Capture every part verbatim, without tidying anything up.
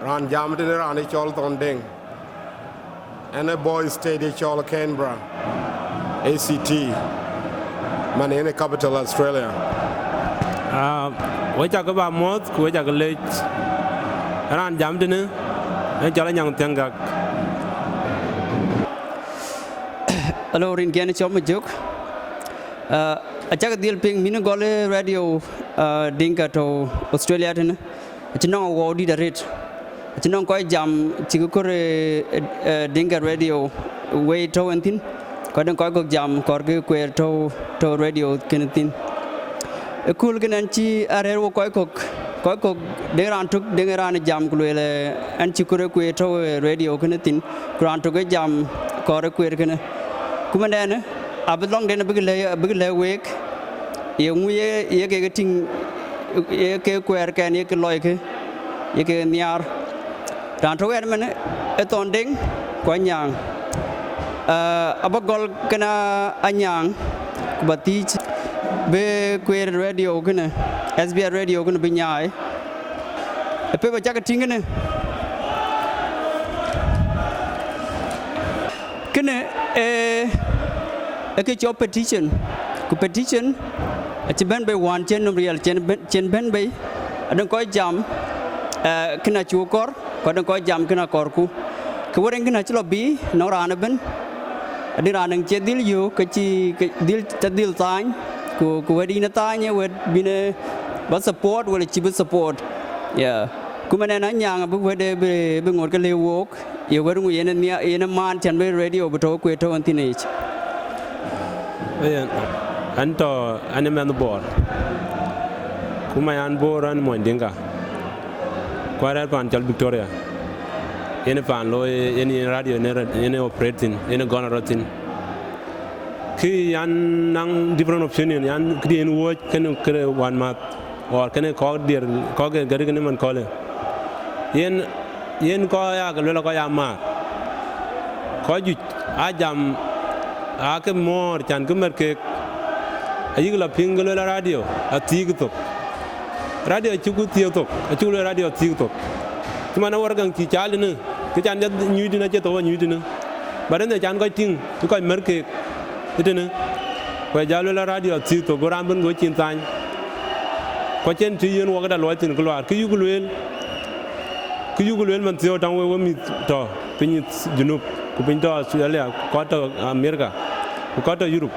Raan jam tënë raan ë cɔl Thon Deŋ. Ɛn ë bɔ̈ state ë cɔl Canberra, A C T, man yen ë capital Australia. Ah, we cakë ba muɔ̈th, ku we cakë lec. Raan jam tënë, ë cɔl Anyaŋ Thiäŋ Gak. Alo, rin kiɛn cɔm jök. Ah, acak dhil piŋ mïn gɔl ë radio, ah, Dinka tɔ̈ Australia tënë. Acï nɔŋ awuɔu dït arëët. Acï nɔŋ kɔc jam cïkï kɔɔr, eh, eh, Dinka radio wei tɔ̈u en thïn. Kɔc dɛn kɔc kɔ̈k jam kɔɔrkï kueer tɔ̈u, tɔ̈u radio kënë thïn. Ë kööl kënë ɛn cï arëër wo kɔc kɔ̈k, kɔc kɔ̈k dɛn raan tök dɛn raan jam ku lueel, eh, ɛn cï kɔɔr kueer tɔ̈u, eh, radio kënë thïn. Ku raan tök ë jam kɔɔr kueer kënë. Ku mɛn dɛn, abï lɔŋden abïk lɛ̈k, abïk lɛ̈k week. Ye ŋu ye, ye kek tïŋ, ye ke kuɛɛrkɛn, ye ke lɔikë, ye ke nhiaar. Raan tök ɛn mɛn ë Thon Deŋ ku Anyaŋ. Ah, abä gɔl kënë Anyaŋ, ku bä thiic bï kueer radio kënë, S B S radio kënë bï nyaai. Ë pep acakë tïŋ kënë. Kënë, eh, ë kë cɔl petition. Ku petition acï bɛ̈n bei wään cïn nɔm riɛl, cïn bɛ̈n, cïn bɛ̈n bei. Adɛn kɔc jam, eh, kënë acuk kɔɔr, ku adɛn kɔc jam kënë akɔɔrku. Kë wär en kënë acï lɔ bï nɔŋ raan ëbɛ̈n. Adɛn raan dɛn cie dhil yök, ke cï, ke dhil, cä dhil thaany, ku, ku wɛ̈t yïn ë thaany, ë wɛ̈t bïn ë bä support, wala cï bï support. Yeah. Ku mɛn ɛn Anyaŋ abï wɛ̈t ë bï, bï ŋot ke lëu wook. Ye wɛ̈t ŋu yen ë nhia-, yen ë maan cän bï radio bï tɔ̈u kueer tɔ̈u ɛn thïn yic? Yen, ɛn tɔ̈, ɛn ë mɛnh Bor. Ku ma yan Bor ɛn mony Dinka. Ku arɛ̈ɛ̈r paan cɔl Victoria. Yen ë paan looi, yen, yen radio, yen ë, yen ë operate thïn, yen ë gɔn rɔt thïn. Kë yan naŋ different opinion, yan këdï yen wuɔ̈c kënë këde wänmäth. Or kënë kɔ̈k diɛr, kɔ̈k ë gäri kënë man kɔ̈lë. Yen, yen kɔc aa ke luel kɔc aa maar. Kɔc juëc aa jam, aa ke mɔ̈ɔ̈r cän ke mɛt keek. Ayïk lɔ piŋ ke luel radio, athiik thok. Radio acïku thiëëk thok, acïku luel radio athiik thok. Cï man awär käŋ cï caal tënë, kë can jɔ nyuc tënë acie thou anyuc tënë. But ënë can kɔc tïŋ, kë kɔc mɛt keek. Ëtënë, ku ë jal luel radio athiik thok, go raan bën go cin thany. Ku acïn të yen wɔ këda luɔi thïn kë luaar, kë yuk lueel, kë yuk lueel man thiëëu taŋ wek we mïth tɔ̈ piny Junub, ku piny tɔ̈ Australia, ku kɔc tɔ̈ America, ku kɔc tɔ̈ Europe,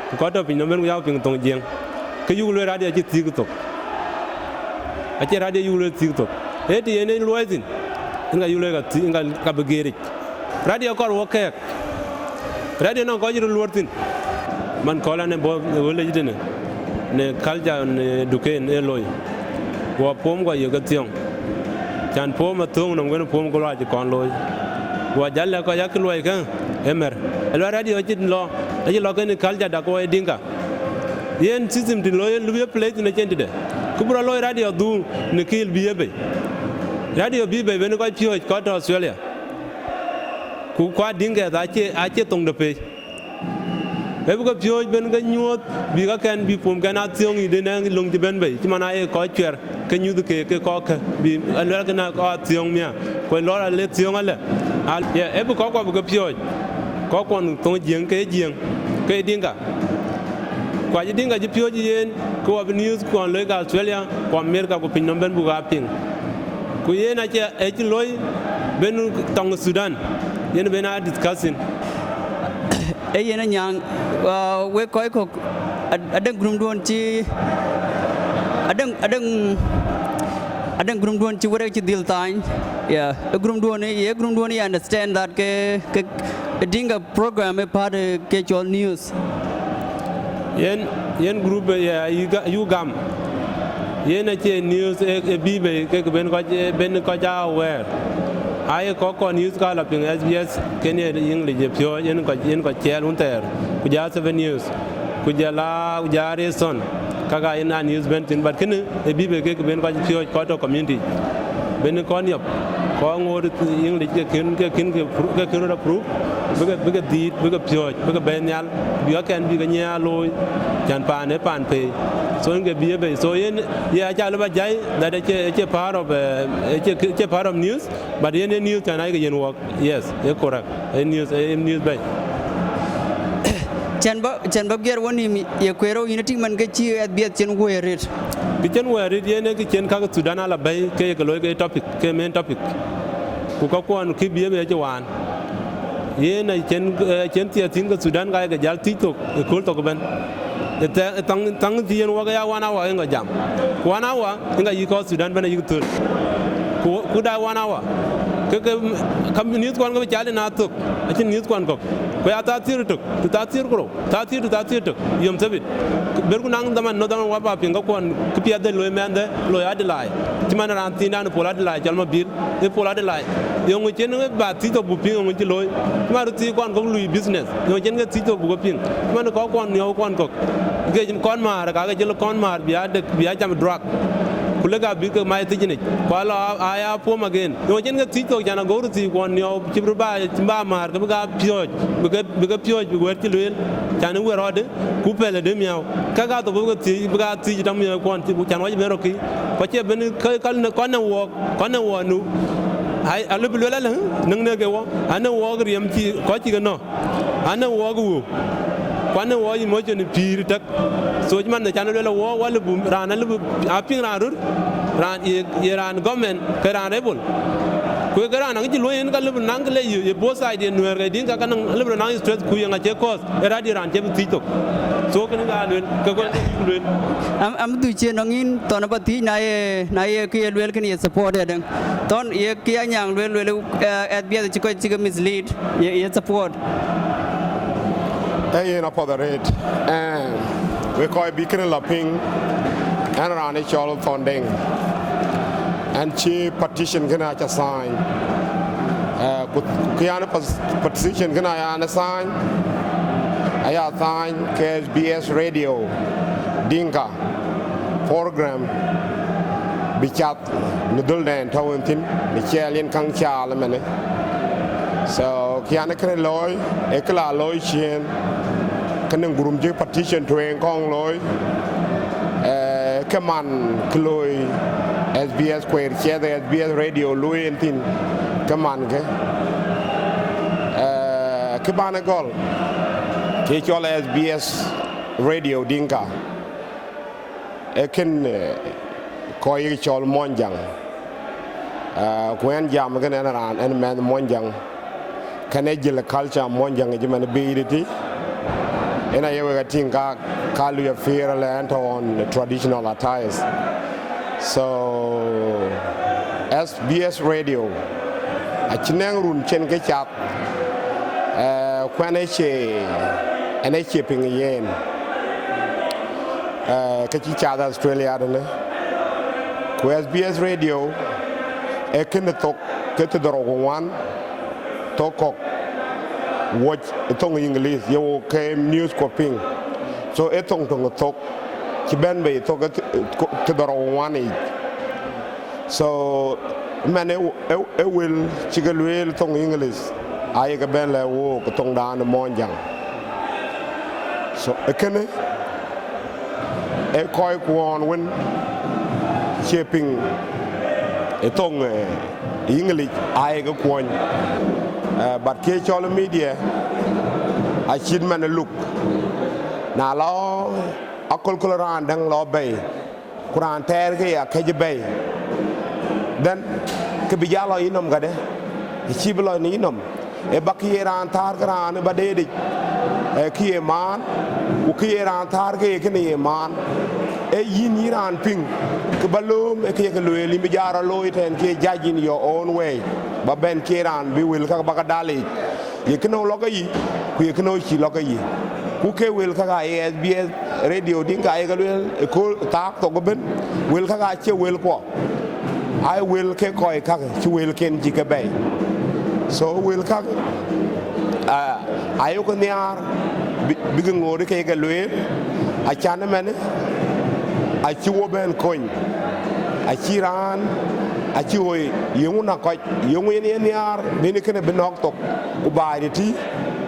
ku kɔc tɔ̈ piny nɔm bën ku yak piŋ thoŋ Jiëŋ. Kë yuk lueel radio acï thiik thok. Acie radio yuk lueel thiik thok. Ee të yen ë luɔi thïn, yen ka yuk lueel ka thiik, yen ka, ka bï geeric. Radio kɔɔr wɔ kɛɛk. Radio nɔŋ kɔc röt luɔr thïn. Man kɔ̈l an ë bɔ̈ ë wël yic tënë, në culture, në duken ë looi. Guɔ pom guɔ yök ke thiɔ̈ŋ. Can pom athöŋ nɔm kën pom ku luac kɔn looi. Guɔ jal lɛ̈k kɔc akë luɔi kë ë mɛr. Ë luɔi radio acï lɔ, acï lɔ kën culture da ku ë Dinka. Yen system të looi ë lup ye play thïn acïn tëde. Kë bï rɔ looi radio dhuu në kil bï ye bei. Radio bï bei ben kɔc piööc kɔc tɔ̈ Australia. Ku kuat Dinka acie, acie thoŋ de pei. Ee bï ke piööc ben ke nyuɔ̈th, bï kakɛn, bï pumkɛn aa thiöŋ yï den ë löŋ cï ben bei, cï man aa ye kɔc cuɛr ke nyuth keek ke kɔ̈k kë, bï aluɛl kënë kɔc aa thiöŋ miäk, ku lɔɔr ale thiöŋ alë. Al-, ye, ee bï kɔ̈k kuɔ bï ke piööc, kɔ̈k kuɔn thoŋ Jiëŋ ke ye Jiëŋ, ke ye Dinka. Ku acï Dinka cï piööc yen, ke wɔ bï news kuɔn looi ke Australia, ku America, ku piny nɔm ben buk aa piŋ. Ku yen acie, acï looi ben tɔŋ Sudan, yen ben aa discussing. Ee yen Anyaŋ, ah, wek kɔc kɔ̈k, ad-, adɛn group duɔ̈n cï, adɛn, adɛn, adɛn group duɔ̈n cï wërëk cï dhil thany. Yeah, ee group duɔ̈n, ye group duɔ̈n ye understand that ke, ke, ke Dinka program ë part, eh, ke cɔl news. Yen, yen group, eh, ya, yï ga-, yï gam. Yen acie news, eh, eh, bï bei, ke, ke ben kɔc, eh, ben kɔc aa aware. Aye kɔc kɔn news ka la piŋ S B S, kën ye English ye piɔ̈ɔ̈c, yen kɔc, yen kɔc ciɛɛl wun thɛɛr. Ku ja Seven News. Ku ja la, ku ja Reason. Kaka yen a news ben thïn, but kënë, eh, bï bei ke, ke ben kɔc piɔ̈ɔ̈c, kɔc tɔ̈ community. Ben kɔn yɔp, kɔc ŋoot English ke kën, ke kën, ke pro-, ke kën rɔt approve. bï ke, bï ke dhiit, bï ke piɔ̈ɔ̈c, bï ke bɛ̈ɛ̈i nhial, bï akɛn bï ke nyiɛɛi alooi, cän paan ee paan pei. So yen ke bï ye bei. So yen, ye aca lëu ba jai, that acie, acie part of, eh, acie, acie part of news, but yen, yen news cän ayï ke yen wɔk. Yes, ye correct. Yen news, yen news bei. Cän ba, cän ba giɛɛr wɔ nïïm, ye kueer rou yïn tïŋ man ke cï SBS cïn wëër rëët. Kë cïn wëër rëët yen ee kë cïn käk Thudan ala bɛ̈i ke ye ke looi ke topic, ke main topic. Ku käkuɔn kï bï ye bei acï waan. Yen acïn, eh, acïn thiɛɛth thïn ke Thudan ka ye ke jäl thiëc thok ë kööl thok ëbɛ̈n. Ë thɛ-, ë thaŋ, thaŋ cï yen wɔk ya one hour yen ka jam. Ku one hour yen ka yï kɔc Thudan bɛ̈n ayïk thöl. Ku, ku da one hour. Ke, ke, kam news kuɔn ke bï cal yen aa thök. Acïn news kuɔn kɔ̈k. Ku ya thaa thiëër tök, thaa thiëër ku rou, thaa thiëër, thaa thiëër tök, yom thabit. Berku naŋ dhaman, no dhaman wa ba piŋ käkuɔn, kë piɛth de loi mɛnhde, loi Adelaide. Cï man raan thiindan pol Adelaide, cɔl Mabil, ë pol Adelaide. Yöŋ cïn ba thiëc thok buk piŋ yöŋ cï looi. Cï man röt thiic kuɔn kɔ̈k lui business. Yöŋ cïn ke thiëc thok buk ke piŋ. Cï man kɔc kuɔn niɔu kuɔn kɔ̈k. Ke cïn kɔn määr, ka ke cï lɔ kɔn määr bï a dek, bï a cam drug. Ku lek abï ke mai thïcinic. Ku alɔ a, a ya puɔ̈m again. Yöŋ cïn ke thiëc thok, cän agɔu röt thiic kuɔn niɔu, cï röt ba, cï ba määr, ke bï ka piɔ̈ɔ̈c, bï ke, bï ke piɔ̈ɔ̈c, bï wɛ̈t cï lueel. Cän ë wɛ̈r rɔɔdë, ku pɛlë dë miäu. Ka ka thok bï ke thiëc, bï ka thiëc tɔ̈ miäu kuɔn, cï, cän wɔ cï ben rɔt kï. Ku acie ben ke, ka, kɔn në wɔɔk, kɔn në wɔɔk nu. Ai, alëu bï lueel alë, nɛ̈ŋ në ke wɔ. Anë wɔɔk riɛm cï, kɔc cï ke nɔ̈k. Anë wɔɔk wëu. Ku anë wɔɔk emotion pïïr tëk. So cï man në cän lueel wɔ, wɔ lëu bï raan, alëu bï a piŋ raan röt, raan ye, ye raan government, ke raan rebel. Ku ye ke raan aŋic luɔi yen ka lëu bï naŋ ke le ye, ye both side ye Nuɛɛr ke Dinka ka naŋ, lëu bï naŋ stress ku ye ŋa cie cause, ë radio raan cie bï thiëc thok. So kënë ka lueel, ke kɔn ke lueel. Am, am dhuk cï nɔŋ yïn Thɔn ba thiëc na ye, na ye kë ye lueel kënë ye support ëdëŋ. Thɔn ye kë ya nyaŋ lueel, lueel, eh, SBS cï kɔc cï ke mislead, ye, ye support. Ee yen apuɔth arëët. Ɛn, wek kɔc bï kënë la piŋ, ɛn raan ë cɔl Thɔn Deŋ. Ɛn cï petition kënë aca sign. Eh, ku, ku yan pas-, petition kënë ayan sign, aya sign ke SBS Radio Dinka program bï cath në dhöl dɛn tɔ̈u en thïn, në ciɛɛl yen käŋ caal ëmënë. So, kë yan kënë looi, ee kë la looi ciëën, kënë gurum cï petition tueŋ kɔŋ looi, eh, ke man kë looi SBS kueer ciɛth SBS Radio looi en thïn, ke man kë. Eh, kë ban ë gɔl, kë cɔl SBS Radio Dinka. Ee kën, eh, kɔc yïk cɔl Muɔnyjäŋ. Ah, ku ɛn jam kënë ɛn raan, ɛn mɛnh Muɔnyjäŋ. Kënë jël culture Muɔnyjäŋ cï man bïï dït. Ɛn aye wek atïŋ ka, ka lui apiɛɛr alɛ ɛn tɔ̈ on traditional attires. So, SBS Radio, acï nɛŋ run cïn ke cath. Eh, ku ɛn ë cie, ɛn ë cie piŋ yen, eh, ke cï cath Australia tënë. Ku SBS Radio ee kënë thok ke thiërdhorou ku ŋuan, thok kɔ̈k wuɔ̈c ë thoŋ English, ye wo ke news ku piŋ. So, ee thoŋ töŋ thok cï bɛ̈n bei thok ke thi-, thiërdhorou ku ŋuan yic. So, man ë, ë, ë wël cï ke lueel thoŋ English, aye ke bɛ̈n lɛ̈k wook thoŋdan ë Muɔnyjäŋ. So, ë kënë, ë kɔc kuɔɔn wën cie piŋ ë thoŋ, eh, English, aye ke kuɔny. Eh, but kë cɔl media, acït man ë luk. Na lɔ akölaköl raan däŋ lɔ bɛ̈i, ku raan thɛɛr ke ya kɛ̈c bɛ̈i, then ke bï jal lɔ yïnɔm këdë? Acïï bï lɔ në yïnɔm. Ee ba kë ye raan thäär ke raan ë ba deetic, ee kë ye maan, ku kë ye raan thäär ke ye kënë ye maan. Ee yïn yï raan piŋ, kë ba lööm, ee kë ye ke lueel, yïn bï jal rɔt looi tɛ̈n ke judge in your own way. Ba bɛ̈n ke raan bï wël käk ba ke dal yic. Ye kënou lɔ ke yï, ku ye kënou cïï lɔ ke yï. Ku ke wël käk aye SBS Radio Dinka aye ke lueel ë kööl thaak thok ëbën, wël käk acie wëlkuɔ, aye wël ke kɔc käk cï wëlken cï ke bɛ̈i. So wël käk, ah, ayok nhiaar bï, bïk ŋoot ke ye ke lueel, acan ëmën acï wo bɛ̈n kony, acï raan, acï ɣoi, yeŋö na kɔc, yeŋö yen ye nhiaar bï në kënë bï nɔ̈k thok, ku baai tëtï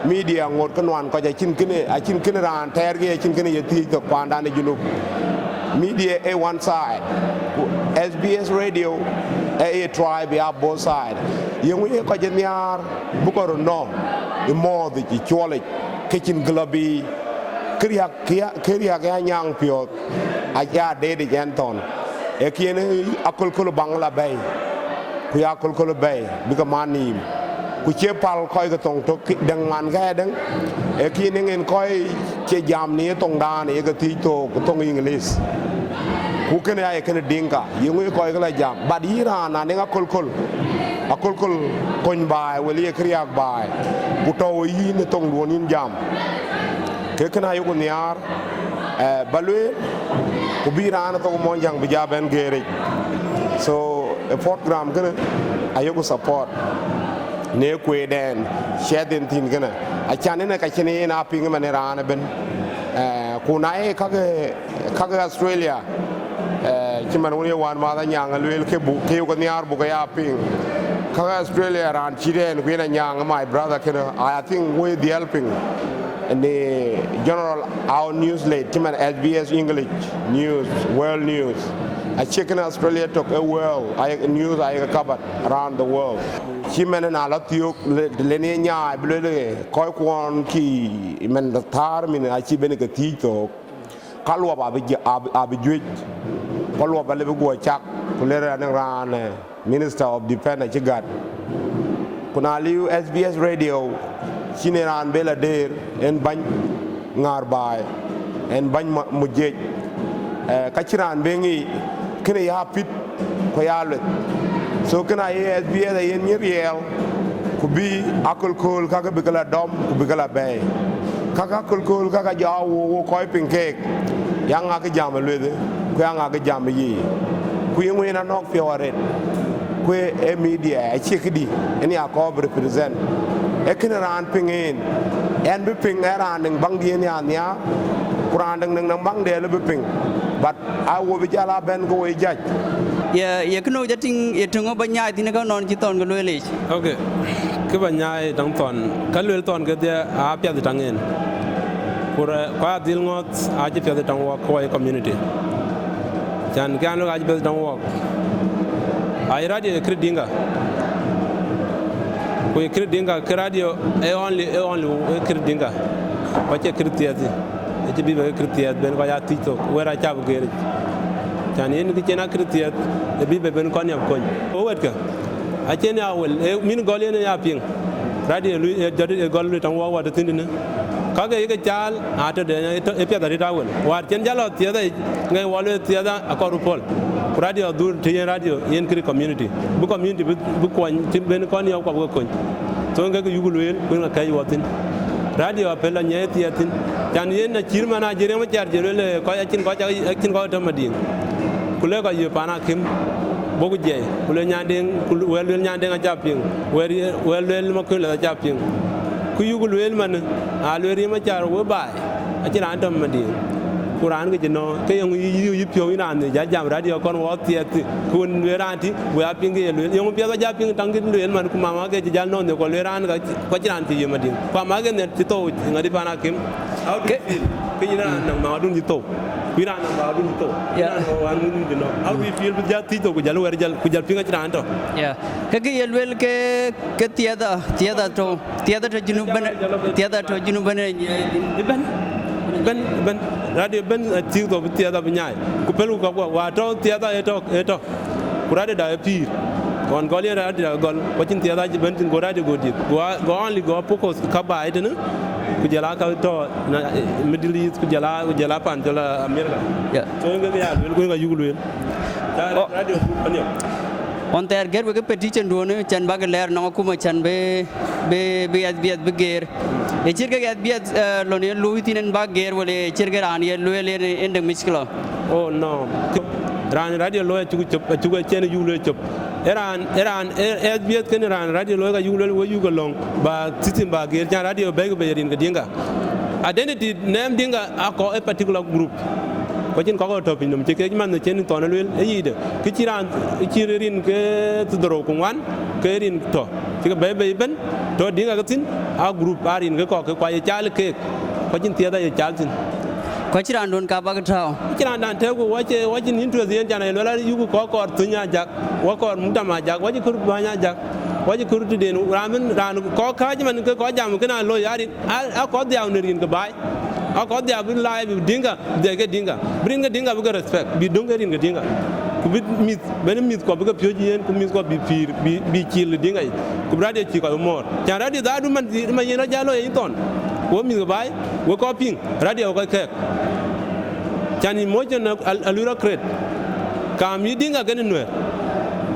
Media ŋot ke nuan kɔc, acïn kënë, acïn kënë raan tɛɛr ke, acïn kënë ye thiëc thok paandan ë Junub. Media ë one side, ku S B S Radio ë, ë tribe ya both side. Yeŋö ye kɔc ë nhiaar bï kɔc röt nɔ̈k ë mɔ̈ɔ̈th yic, ë cuɔl yic, ke cïn gëlɔ bï kë riäk, kë ya, kë riäk ya nyaŋ piɔ̈ɔ̈th, aca deet yic ɛn thɔn. Ee kën akölaköl baŋ la bɛ̈i, ku ya akölaköl bɛ̈i bï ke man nïïm. Ku cie pal kɔc ke thoŋ tök, däŋ man kë däŋ, ee kën ë ŋen kɔc cie jam në ye thoŋdan, ye ke thiëc thook thoŋ English. Ku kënë aye kënë Dinka, yeŋö ye kɔc ke la jam. But yïn raan na nɔŋ akölaköl, akölaköl kony baai, wël ye kë riäk baai, ku tɔ̈u yïn ë thoŋduön yïn jam, ke kënë ayeku nhiaar, eh, ba lueel, ku bï raan ë thok Muɔnyjäŋ bï ja bɛ̈n geeric. So, ë program kënë ayeku support në kueer dɛn ciɛth en thïn kënë. Acan ënë ka cïn yen a piŋ ëmën ë raan ëbën. Eh, ku na ye kakë, kakë Australia, eh, cï man wën ye wään Math Anyaŋ lueel, ke bu, ke yok nhiaar buk ya piŋ. Kakë Australia raan cït ɛn ku yen Anyaŋ, my brother kënë, I think we dhiɛl piŋ në general our news late, cï man S B S English News, World News. Acie kënë Australia tök, ë world, ayek news ayek covered around the world. Cï man na la thiök, le, le në nyaai, bï lueel ë, kɔc kuɔn kï man thäär min acï ben ke thiëc thook. Ka luɔp abï jë-, abï, abï juëc, ka luɔp alëu bï guɔ cak, ku le raan, raan, eh, Minister of Defense acï gät. Ku na liu S B S Radio, cïn ë raan bë la deer, en bäny ŋäär baai, en bäny ma-, mujiëc. Eh, ka cïn raan bë ŋic, kënë ya pït, ku ya lueth. So kënë aye S B S aye nyin riɛɛu, ku bï akölaköl kakë bï ke la dɔm, ku bï ke la bɛ̈ɛ̈i. Kakë akölaköl kakë jɔ a wo, wo kɔc piŋ keek, ya ŋa kë jam ë lueth, ku ya ŋa kë jam ë yic. Ku yeŋö yen anɔ̈k piɔ̈u arëët, ku ë media acie këdï, en ya kɔɔr bï represent. Ee kënë raan piŋ en, ɛn bï piŋ ë raan däŋ baŋdiɛ̈n ya nhiaar, ku raan däŋ däŋ nɔŋ baŋdiɛ̈ lë bï piŋ. But a wo bï jal a bɛ̈n ke wo ye judge. Ye, ye kënou jɔ tïŋ, ye töŋ ba nyaai thïn ka nɔn cï thɔn ke lueel yic? Ok. Kë ba nyaai tëŋ thɔn, ka lueel thɔn kedhie aa piath tëŋ en. Ku rɛ-, ku adhil ŋɔ̈th acï piath tëŋ wɔk ke wɔ ye community. Can kë an lok acï piath tëŋ wɔk. Aye radio ye kër Dinka. Ku ye kër Dinka, kë radio ë only, ë only ë kër Dinka. Ku acie kër thiɛth. Ëcï bï bɛ ke kër thiɛth ben kɔc aa thiëc thok, wɛ̈t acä bï geeric. Can yen kë cïn a kër thiɛth, ë bï bɛ ben kɔn yam kony. Ë wɛ̈tkë, acïn ya wël, ë min gɔl yen ë ya piŋ. Radio lui, ë jɔt ë gɔl lui tëŋ wɔ wɔ tëthiin tënë. Kakë ye ke caal, atɔ̈ de, ë tɔ̈, ë piɛth arït awël. Wäär cïn jal lɔ thiɛth ayic, ŋɛc wɔ lueel thiɛth akɔr pɔ̈l. Ku radio adhur të yen radio, yen kër community. Bï community bï, bï kuɔny, cï ben kɔn yam kuɔ bï ke kony. Thoŋ ke ke yuku lueel, ku yen ka kɛ̈c wɔ thïn. Radio apɛl anyiɛɛi thiɛɛth thïn. Can yen acït man a jël riɛm acar jël lueel, eh, kɔc acïn kɔc, acïn kɔc tɔ̈ Madiŋ. Ku le kɔc yök pan akïm, bɔku jiɛi, ku le Nyandeng, ku wɛl lueel Nyandeng acä piŋ, wɛl ye-, wɛl lueel Makuël acä piŋ. Ku yuku lueel man, a lueel riɛm acar we baai, acïn raan tɔ̈ Madiŋ. Ku raan ke cï nɔ̈k, ke yeŋö yï, yï, yï piɔ̈u yïn raan nhiëc, jal jam radio kɔn wɔ thiɛɛth thïn, ku wën lueel raan tï, we a piŋ ke ye lueel. Yeŋö piɛth acä piŋ tëŋ kën lueel man, ku mama ke cï jal nɔ̈k nhiëc, ku lueel raan ka Ku acïn raan cï yï Madiŋ. Ku ama ke nhiɛɛr cï thou, ŋadï pan akïm. How do you feel? Ke yïn raan nɔŋ mawadun cï thou. Ku yïn raan nɔŋ mawadun cï thou. Yeah. Yïn raan nɔŋ mawadun cï nɔ̈k. How do you feel? Bï jal thiëc thou ku jal wɛ̈r jal, ku jal piŋ acïn raan tɔ̈. Yeah. Ke kë ye lueel ke, ke thiɛth, thiɛth atɔ̈, thiɛth atɔ̈ Junub bɛ̈n, thiɛth atɔ̈ Junub bɛ̈n. Bɛ̈n, bɛ̈n, bɛ̈n. Radio bɛ̈n, eh, thiëc thou bï thiɛth abï nyaai. Ku pɛlku ka guɔ, wa tɔ̈ thiɛth a ë tɔ̈, ë tɔ̈. Ku radio da ë pïïr. Ɣɔn gɔl yen radio da gɔl, ku acïn thiɛth acï bɛ̈n thïn, go radio go dieth. Go a, go only go a focus ka baai tënë, ku jɔl a ka tɔ̈ na, eh, Middle East, ku jɔl a, ku jɔl a pan jɔl a America. Yeah. So yen ke ya lueel, ku yen ka yuku lueel. Ca radio du pan yam. Ɣɔn thɛɛr gɛ̈t wek ë petition duɔ̈n, can bäk lɛɛr nɔŋ akuma can bï, bï, bï S B S bï geer. Ë cït ke S B S, eh, lon ye luui thïn en bäk geer, wala ë cït ke raan ye lueel en, en de mickila? Oh, no. Raan radio looi acuk cop, acuk acïn yuk lueel cop. Ë raan, ë raan, ë S B S kënë raan radio looi ka yuk lueel we yuk alɔŋ, ba system ba geer, can radio bɛ̈ɛ̈i ku bɛ̈ɛ̈i rin ke Dinka. Identity name Dinka akɔ a particular group. Ku acïn kɔc tɔ̈ pinynhom cï kek man cïn thɔn lueel, ë yicde. Kë cï raan, cï rin ke thiërdhorou ku ŋuan, ke rin tɔ̈, cï ke bɛ̈i bei ëbën, tɔ̈ Dinka ke thïn, a group a rin ke kɔ̈k ke kua ye cal keek, ku acïn thiëëth aye cal thïn. Ku acïn raan duɔ̈n ka bäk tääu. Acïn raan dan tëëku, wacë, wacïn interest yen can aye luel ayuku kɔc kɔɔr thöny ajak, wa kɔɔr muktam ajak, wacï kör bäny ajak, wacï kör tëden, raan bën, raan kɔc kääc man ke kɔc jam kënë a looi arin, a, a kɔc dhiau në rin ke baai. A kɔc dhiau bï laai bï Dinka, dhiɛc ke Dinka. Bï rin ke Dinka bï ke respect, bï döŋ ke rin ke Dinka. Ku bï mïth, bɛ̈n mïth kɔ̈k bï ke piööc yen, ku mïth kɔ̈k bï pïïr, bï, bï cil Dinka yic. Ku bï radio cï kɔc mɔ̈ɔ̈r. Can radio dhaadu man, man yen rɔt jal looi yen thɔn. Wo mïth ke baai, wo kɔc piŋ, radio kɔc kɛ̈ɛ̈k. Can emotion a, a, a lui rɔt create. Kam yï Dinka kënë Nuɛɛr.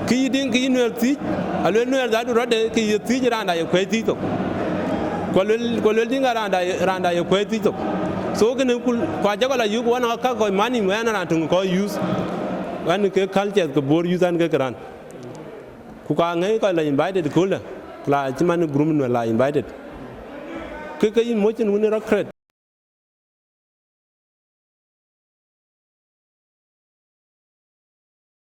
Kë yï Dinka, kë yï Nuɛɛr thiëc, aluel Nuɛɛr dhaadu rɔtde, kë ye thiëc raan da ye kuɛ̈i thiëc thok. Ku aluel, ku aluel Dinka raan da ye, raan da ye kuɛ̈i thiëc thok. So kënë kul, ku ajɔkë la yök wan aa ka kɔc mani, wɛn raan töŋ kɔc youth. Wan ke culture ke Bor youth an ke ke raan. Ku ka ŋɛi kɔc la invited kulë, la cï man group Nuɛɛr la invited. Ke, ke emotion wën rɔt create.